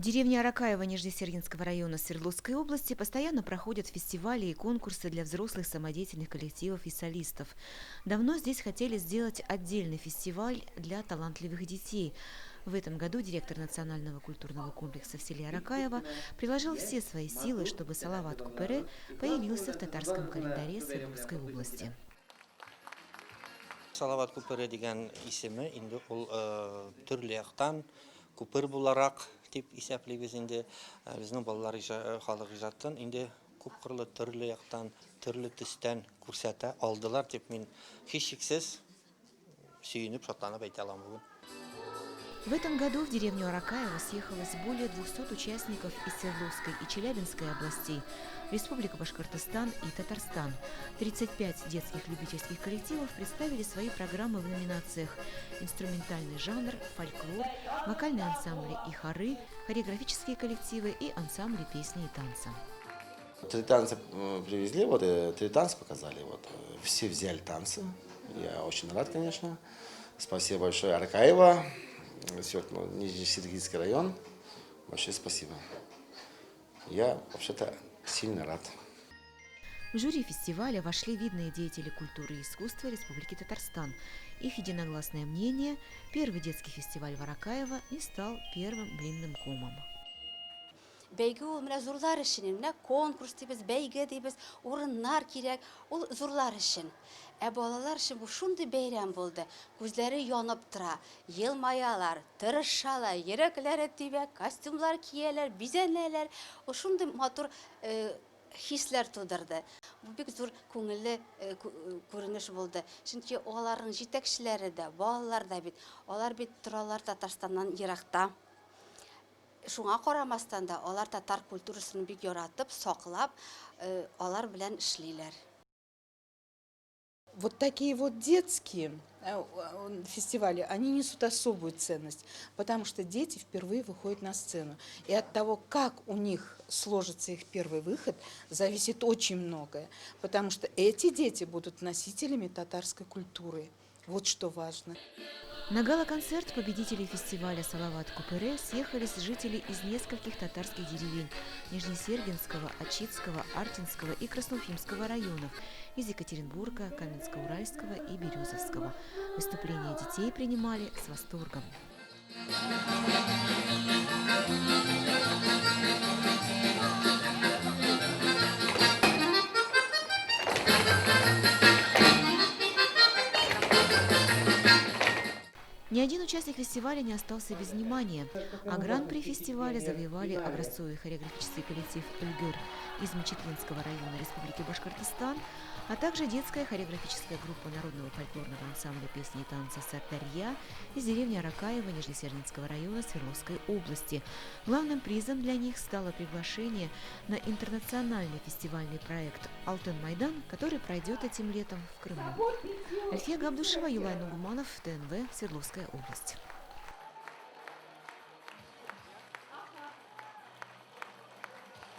деревне Аракаево Нижнесергинского района Свердловской области постоянно проходят фестивали и конкурсы для взрослых самодеятельных коллективов и солистов. Давно здесь хотели сделать отдельный фестиваль для талантливых детей. В этом году директор Национального культурного комплекса в селе Аракаево приложил все свои силы, чтобы Салават Купере появился в татарском календаре Свердловской области. Салават күпере дигән исеме инде ул төрле яктан күпер буларак дип исәплибез инде. Безнең балалар халык иҗатын инде күпкырлы төрле яктан, төрле төстән күрсәтә алдылар дип мин һичшиксез сөенеп, шатланып әйтә алам бүген. В этом году в деревню Аракаево съехалось более 200 участников из Свердловской и Челябинской областей, Республика Башкортостан и Татарстан. 35 детских любительских коллективов представили свои программы в номинациях «Инструментальный жанр», «Фольклор», «Вокальные ансамбли и хоры», «Хореографические коллективы» и «Ансамбли песни и танца». Три танца привезли, вот три танца показали, вот все взяли танцы. Я очень рад, конечно. Спасибо большое, Аракаево, Нижнесергинский район. Большое спасибо. Я вообще-то сильно рад. В жюри фестиваля вошли видные деятели культуры и искусства Республики Татарстан. Их единогласное мнение – первый детский фестиваль в Аракаево не стал первым блинным комом. Бәйге ул менә зурлар өчен, менә конкурс дибез, бәйге дибез, урыннар кирәк, ул зурлар өчен. Ә балалар өчен бу шундый бәйрәм булды. Күзләре янып тора, елмаялар, тырышалар, йөрәкләре тибә, костюмлар кияләр, бизәнәләр. Ул шундый матур хисләр тудырды. Бу бик зур күңелле күренеш булды. Чөнки аларның җитәкчеләре дә, балалар да бит, алар бит торалар Татарстаннан еракта. Шуңа карамастан да, алар татар культурасын бик яратып, саклап, алар белән эшлиләр. Вот такие вот детские фестивали, они несут особую ценность, потому что дети впервые выходят на сцену. И от того, как у них сложится их первый выход, зависит очень многое, потому что эти дети будут носителями татарской культуры. Вот что важно. На гала-концерт победителей фестиваля «Салават Купере» съехались жители из нескольких татарских деревень Нижнесергинского, Ачитского, Артинского и Красноуфимского районов, из Екатеринбурга, Каменско-Уральского и Березовского. Выступления детей принимали с восторгом. Ни один участник фестиваля не остался без внимания, а гран-при фестиваля завоевали образцовый хореографический коллектив «Эльгыр» из Мечетлинского района Республики Башкортостан, а также детская хореографическая группа народного фольклорного ансамбля песни и танца «Сардарья» из деревни Аракаево Нижнесергинского района Свердловской области. Главным призом для них стало приглашение на интернациональный фестивальный проект «Алтын Майдан», который пройдет этим летом в Крыму. Альфия Габдушева, Юлай Нугуманов, ТНВ, Свердловская область.